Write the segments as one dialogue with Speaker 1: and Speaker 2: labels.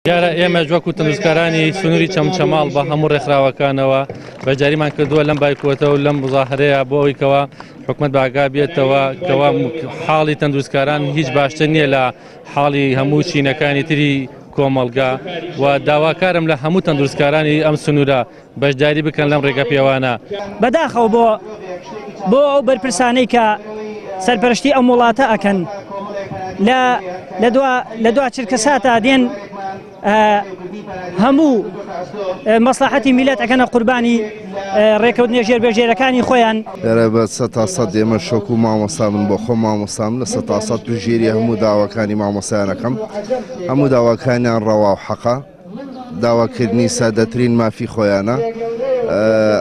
Speaker 1: دیارە ئێمەش وەکو تەندروستکارانی سنووری چەمچەماڵ بە هەموو ڕێکخراوەکانەوە بەشداریمان کردووە لەم بایکۆتە و لەم مزاهرەیە بۆ ئەوەی کەوا حکومەت باگا بێتەوە کەوا حاڵی تەندروستکاران هیچ باشتر نییە لە حاڵی هەموو چینەکانی تری کۆمەڵگا و داواکارم لە هەموو تەندروستکارانی ئەم سنوورە بەشداری بکەن لەم ڕێگە پێوانە.
Speaker 2: بەداخەوە بۆ بۆ ئەو بەرپرسانەی کە سەرپەرشتی ئەم وڵاتە ئەکەن لە لە دوا لە دوا چرکەساتا دێن هەموو مەسلحەتی میلەت ئەکەنە قوربانی ڕێکەوتنە ژێر بەژێرەکانی خۆیان.
Speaker 3: دەرە بە سەتا سەد ئێمە شۆک و مامۆستا من بۆ خۆم مامۆستام لە سەتا سەد پشتگیری هەموو داواکانی مامۆستایانەکەم هەموو داواکانیان ڕەوا و حەقە. داواکردنی سادەترین مافی خۆیانە،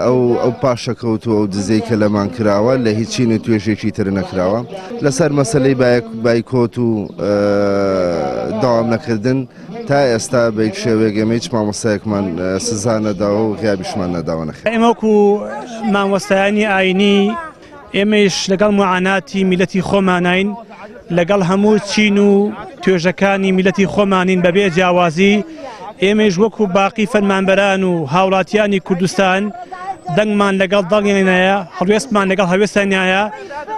Speaker 3: ئەو ئەو پاشەکەوت و ئەو دزەی کە لەمان کراوە لە هیچ چین و توێژێکی تر نەکراوە. لەسەر مەسەلەی بایکۆت و دەوام نەکردن تا ئێستا بە هیچ شێوەیەک ئێمە هیچ مامۆستایەکمان سزا نەداوە و غیابیشمان نەداوە نەخێر.
Speaker 4: ئێمە وەکو مامۆستایانی ئاینی ئێمەیش لەگەڵ موعاناتی میلەتی خۆمانین، لەگەڵ هەموو چین و توێژەکانی میلەتی خۆمانین بەبێ جیاوازی، ئێمەیش وەکو باقی فەرمانبەران و هاوڵاتیانی کوردستان دەنگمان لەگەڵ دەنگیانایە، هەڵوێستمان لەگەڵ هەڵوێستیانایە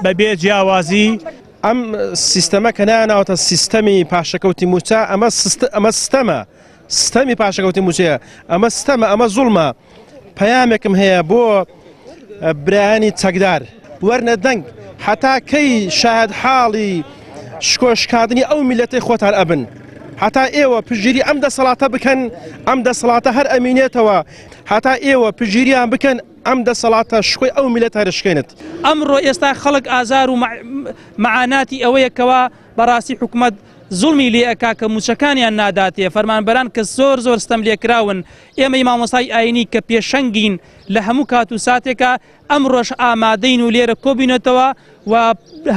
Speaker 4: بەبێ جیاوازی.
Speaker 5: ئەم سیستەمە کە نایاناوەتە سیستەمی پاشەکەوتی مووچە، ئەمە ستەمە، ستەمی پاشەکەوتی مووچەیە، ئەمە ستەمە، ئەمە زوڵمە. پەیامێکم هەیە بۆ برایانی چەکدار وەرنە دەنگ هەتا کەی شاهد حاڵی شکۆ شکاندنی ئەو میلەتەی خۆتان ئەبن هەتا ئێوە پشگیری ئەم دەسەڵاتە بکەن ئەم دەسەڵاتە هەر ئەمینێتەوە هەتا ئێوە پشگیریان بکەن ئەم دەسەڵاتە شکۆی ئەو میلەت هەرشکێنێت.
Speaker 6: ئەمڕۆ ئێستا خەڵک ئازار و مەعاناتی ئەوەیە کەوا بەڕاستی حکومەت زوڵمی لێ ئەکا کە موچەکانیان ناداتێ فەرمانبەران کە زۆر زۆر ستەم لێکراون ئێمەی مامۆستای ئاینی کە پێشەنگین لە هەموو کات و ساتێکا ئەمڕۆش ئامادەین و لێرە کۆبینەتەوە و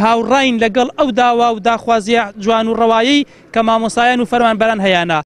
Speaker 6: هاوڕاین لەگەڵ ئەو داوا و داخوازیە جوان و ڕەوایەی کە مامۆستایان و فەرمانبەران هەیانە.